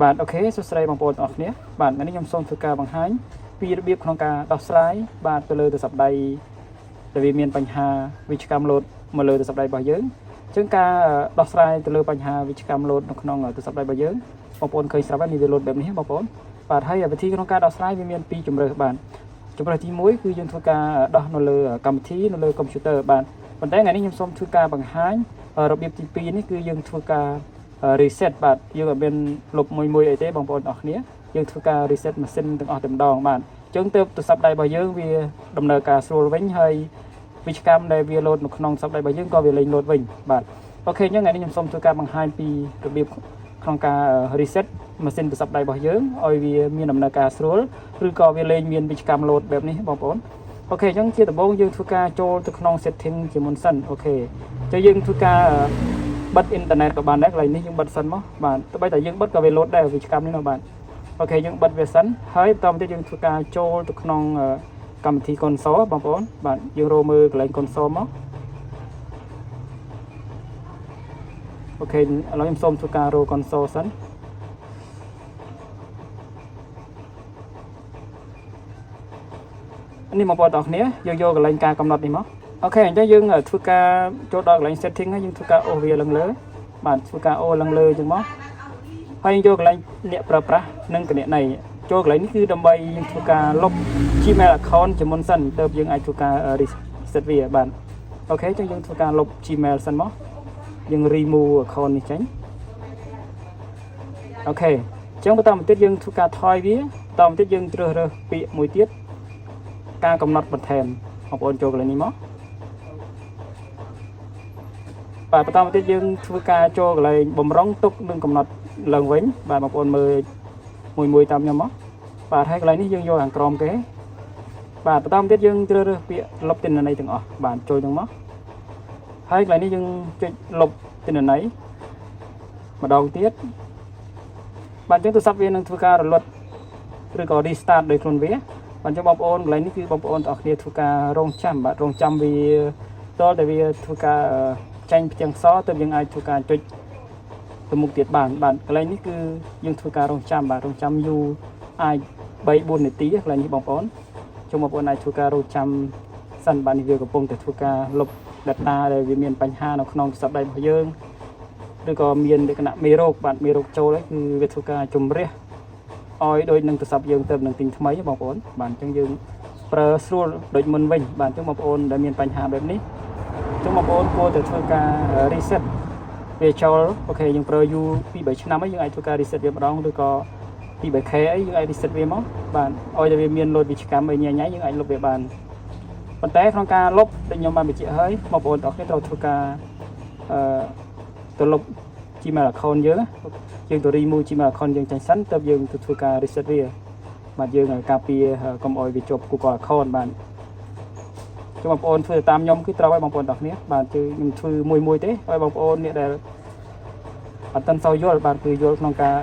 បាទ OK សួស្តីបងប្អូនទាំងអស់គ្នាបាទថ្ងៃនេះខ្ញុំសូមធ្វើការបង្ហាញពីរបៀបក្នុងការដោះស្រាយបាទទៅលើទូរស័ព្ទដៃដែលវាមានបញ្ហាវិជ្ជកម្មលោតមកលើទូរស័ព្ទដៃរបស់យើងអញ្ចឹងការដោះស្រាយទៅលើបញ្ហាវិជ្ជកម្មលោតនៅក្នុងទូរស័ព្ទដៃរបស់យើងបងប្អូនឃើញស្រាប់ហើយនេះវាលោតបែបនេះបងប្អូនបាទហើយវិធីក្នុងការដោះស្រាយវាមានពីរជម្រើសបាទជម្រើសទី1គឺយើងធ្វើការដោះនៅលើកម្មវិធីនៅលើកុំព្យូទ័របាទប៉ុន្តែថ្ងៃនេះខ្ញុំសូមធ្វើការបង្ហាញរបៀបទី2នេះគឺយើងធ្វើការ reset បាទយើងអត់មានលុបមួយមួយអីទេបងប្អូនអរគ្នាយើងធ្វើការ reset ម៉ាស៊ីនទាំងអស់តែម្ដងបាទអញ្ចឹងទើបទូរស័ព្ទដៃរបស់យើងវាដំណើរការស្រួលវិញហើយវិជ្ជកម្មដែលវាលោតនៅក្នុងទូរស័ព្ទដៃរបស់យើងក៏វាលែងលោតវិញបាទ OK អញ្ចឹងថ្ងៃនេះខ្ញុំសូមធ្វើការបង្ហាញពីរបៀបក្នុងការ reset ម៉ាស៊ីនទូរស័ព្ទដៃរបស់យើងឲ្យវាមានដំណើរការស្រួលឬក៏វាលែងមានវិជ្ជកម្មលោតបែបនេះបងប្អូន OK អញ្ចឹងជាដំបូងយើងធ្វើការចូលទៅក្នុង setting ជាមុនសិន OK អញ្ចឹងយើងធ្វើការបិទអ៊ីនធឺណិតក៏បានដែរកន្លែងនេះយើងបិទសិនមកបាទទោះបីតែយើងបិទក៏វាលោតដែរវិជ្ជកម្មនេះនោះបាទ OK យើងបិទវាសិនហើយបន្តមកទៀតយើងធ្វើការចូលទៅក្នុងកម្មវិធី console បងប្អូនបាទយើងរកមើលកន្លែង console មក OK ឥឡូវខ្ញុំសូមធ្វើការរក console សិននេះបងប្អូនទាំងអស់គ្នាយើងយកកន្លែងការកំណត់នេះមក OK អញ្ចឹងយើងធ្វើការចូលដល់កន្លែង setting ហើយយើងធ្វើការអូសវាឡើងលើបាទធ្វើការអូសឡើងលើអញ្ចឹងមកហើយយើងយកកន្លែងអ្នកប្រើប្រាស់និងគណនីចូលកន្លែងនេះគឺដើម្បីយើងធ្វើការលុប Gmail account ជាមុនសិនទើបយើងអាចធ្វើការ reset វាបាទ OK អញ្ចឹងយើងធ្វើការលុប Gmail សិនមកយើង remove account នេះចេញ OK អញ្ចឹងបន្តមកទៀតយើងធ្វើការថយវាបន្តមកទៀតយើងជ្រើសរើសពាក្យមួយទៀតការកំណត់បន្ថែមបងប្អូនចូលកន្លែងនេះមកបាទបន្តមកទៀតយើងធ្វើការចូលកន្លែងបំរុងទុកនិងកំណត់ឡើងវិញបាទបងប្អូនមើលមួយមួយតាមខ្ញុំមកបាទហើយកន្លែងនេះយើងយកខាងក្រោមគេបាទបន្តមកទៀតយើងជ្រើសរើសពាក្យលុបទិន្នន័យទាំងអស់បាទចូលទាំងមកហើយកន្លែងនេះយើងចុចលុបទិន្នន័យម្ដងទៀតបាទអញ្ចឹងទូរស័ព្ទវានឹងធ្វើការរលត់ឬក៏ restart ដោយខ្លួនវាបាទអញ្ចឹងបងប្អូនកន្លែងនេះគឺបងប្អូនទាំងអស់គ្នាធ្វើការរងចាំបាទរងចាំវាតតែវាធ្វើការចាញ់ផ្ទាំងសទើបយើងអាចធ្វើការចុចទៅមុខទៀតបានបាទកន្លែងនេះគឺយើងធ្វើការរងចាំបាទរងចាំយូរអាច3 4នាទីកន្លែងនេះបងប្អូនចុងបងប្អូនអាចធ្វើការរងចាំសិនបាទនេះវាកំពុងតែធ្វើការលុប data ដែលវាមានបញ្ហានៅក្នុងទូរស័ព្ទដៃរបស់យើងឬក៏មានលក្ខណៈមេរោគបាទមេរោគចូលហើយគឺវាធ្វើការជំរះឲ្យដូចនឹងទូរស័ព្ទយើងទៅនឹងទិញថ្មីបងប្អូនបាទអញ្ចឹងយើងប្រើស្រួលដូចមុនវិញបាទអញ្ចឹងបងប្អូនដែលមានបញ្ហាបែបនេះអញ្ចឹងបងប្អូនគួរតែធ្វើការ reset វាចូល OK យើងប្រើយូរ2 3ឆ្នាំហើយយើងអាចធ្វើការ reset វាម្ដងឬក៏2 3K អីយើងអាច reset វាមកបាទឲ្យតែវាមានលោតវិជ្ជកម្មអីញ៉ៃញ៉ៃយើងអាចលុបវាបានប៉ុន្តែក្នុងការលុបដូចខ្ញុំបានបញ្ជាក់ហើយបងប្អូនទាំងអស់គ្នាត្រូវធ្វើការអឺទៅលុប Gmail account យើងយើងទៅ remove Gmail account យើងចេញសិនទើបយើងទៅធ្វើការ reset វាបាទយើងឲ្យការពារកុំឲ្យវាជាប់ Google account បាទចុះបងប្អូនធ្វើតាមខ្ញុំគឺត្រូវឲ្យបងប្អូនទាំងគ្នាបាទគឺខ្ញុំធ្វើមួយមួយទេឲ្យបងប្អូនអ្នកដែលអត់ទាន់សូវយល់បាទគឺយល់ក្នុងការ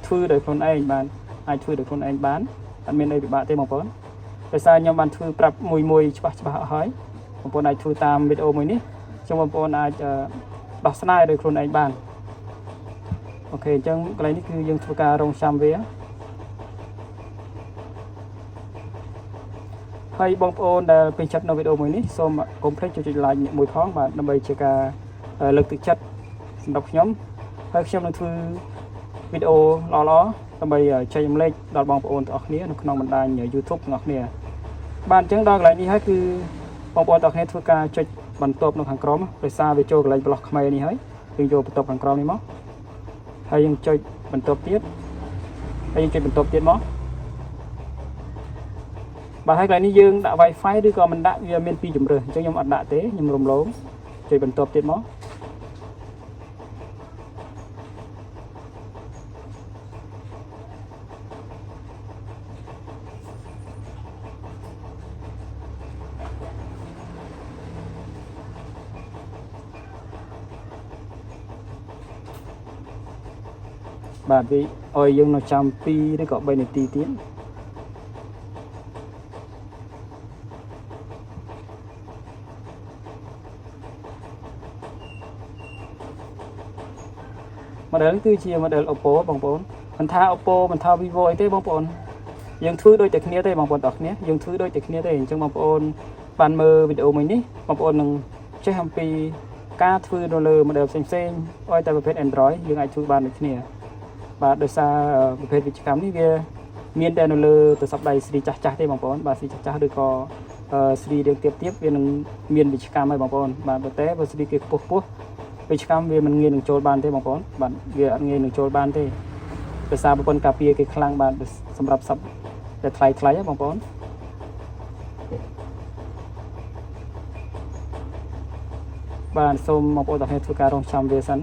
ធ្វើដោយខ្លួនឯងបាទអាចធ្វើដោយខ្លួនឯងបានអត់មានអីពិបាកទេបងប្អូនដោយសារខ្ញុំបានធ្វើប្រាប់មួយមួយច្បាស់ច្បាស់អស់ហើយបងប្អូនអាចធ្វើតាមវីដេអូមួយនេះចុះបងប្អូនអាចដោះស្រាយដោយខ្លួនឯងបាន OK អញ្ចឹងកន្លែងនេះគឺយើងធ្វើការរងចាំវាហើយបងប្អូនដែលពេញចិត្តនៅវីដេអូមួយនេះសូមកុំភ្លេចចុច like មួយផងបាទដើម្បីជាការលើកទឹកចិត្តសម្រាប់ខ្ញុំហើយខ្ញុំនឹងធ្វើវីដេអូល្អៗដើម្បីចែករំលែកដល់បងប្អូនទាំងអស់គ្នានៅក្នុងបណ្ដាញ YouTube ទាំងអស់គ្នាបាទអញ្ចឹងដល់កន្លែងនេះហើយគឺបងប្អូនទាំងអស់គ្នាធ្វើការចុចបន្ទាប់នៅខាងក្រោមដោយសារវាចូលកន្លែងប្លុកខ្មែរនេះហើយយើងយកបន្ទាប់ខាងក្រោមនេះមកហើយយើងចុចបន្ទាប់ទៀតហើយយើងចុចបន្ទាប់ទៀតមកបាទហើយកន្លែងនេះយើងដាក់ Wi-Fi ឬក៏មិនដាក់វាមានពីរជម្រើសអញ្ចឹងខ្ញុំអត់ដាក់ទេខ្ញុំរំលងចុចបន្ទាប់ទៀតមកបាទវាឲ្យយើងនៅចាំ2ឬក៏3នាទីទៀត model គឺជា model Oppo បងប្អូន មិនថា Oppo មិនថា Vivo អីទេបងប្អូនយើងធ្វើដូចតែគ្នាទេបងប្អូនទាំងគ្នាយើងធ្វើដូចតែគ្នាទេអញ្ចឹងបងប្អូនបានមើលវីដេអូមួយនេះបងប្អូននឹងចេះអំពីការធ្វើនៅលើ model ផ្សេងផ្សេងៗឲ្យតែប្រភេទ Android យើងអាចធ្វើបានដូចគ្នាបាទដោយសារប្រភេទវិជ្ជកម្មនេះវាមានតែនៅលើទូរស័ព្ទដៃស៊េរីចាស់ចាស់ទេបងប្អូនបាទស៊េរីចាស់ចាស់ឬក៏ស៊េរីរៀងទៀបទៀបវានឹងមានវិជ្ជកម្មហើយបងប្អូនបាទប៉ុន្តែបើស៊េរីគេខ្ពស់ខ្ពស់វិជ្ជកម្មវាមិនងាយនឹងចូលបានទេបងប្អូនបាទវាអត់ងាយនឹងចូលបានទេដោយសារប្រព័ន្ធការពារគេខ្លាំងបាទសម្រាប់សព្ទតែថ្លៃថ្លៃហ៎បងប្អូនបាទសូមបងប្អូនទាំងគ្នាធ្វើការរងចាំវាសិន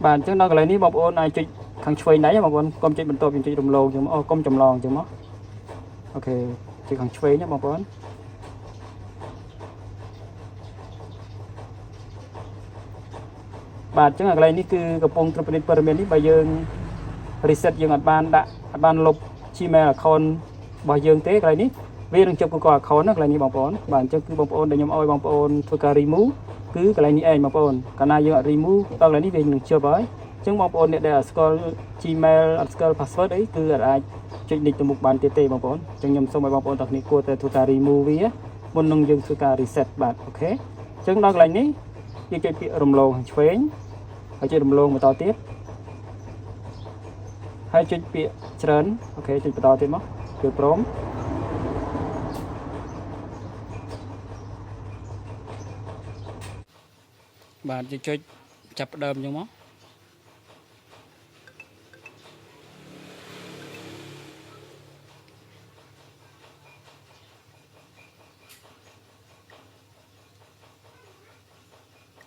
បាទអញ្ចឹងដល់កន្លែងនេះបងប្អូនអាចចុចខាងឆ្វេងដៃបងប្អូនកុំចុចបន្ទាប់យើងចុចរំលងអញ្ចឹងមកអូកុំចម្លងអញ្ចឹងមក OK ចុចខាងឆ្វេងណាបងប្អូនបាទអញ្ចឹងកន្លែងនេះគឺកំពុងត្រួតពិនិត្យព័ត៌មាននេះបើយើង reset យើងអត់បានដាក់អត់បានលុប Gmail account របស់យើងទេកន្លែងនេះវានឹងជាប់ Google account ណាកន្លែងនេះបងប្អូនបាទអញ្ចឹងគឺបងប្អូនដែលខ្ញុំឲ្យបងប្អូនធ្វើការ remove គឺកន្លែងនេះឯងបងប្អូនកាលណាយើងអត់ remove ដល់កន្លែងនេះវានឹងជាប់ហើយអញ្ចឹងបងប្អូនអ្នកដែលអត់ស្គាល់ Gmail អត់ស្គាល់ password អីគឺអត់អាចចុច link ទៅមុខបានទៀតទេបងប្អូនអញ្ចឹងខ្ញុំសូមឲ្យបងប្អូនទាំងគ្នាគួរតែធ្វើការ remove វាមុននឹងយើងធ្វើការ reset បាទ OK អញ្ចឹងដល់កន្លែងនេះយើងចុចពាក្យរំលងខាងឆ្វេងហើយចុចរំលងបន្តទៀតហើយចុចពាក្យច្រើន OK ចុចបន្តទៀតមកយល់ព្រមបាទយើងចុចចាប់ផ្ដើមអញ្ចឹងមក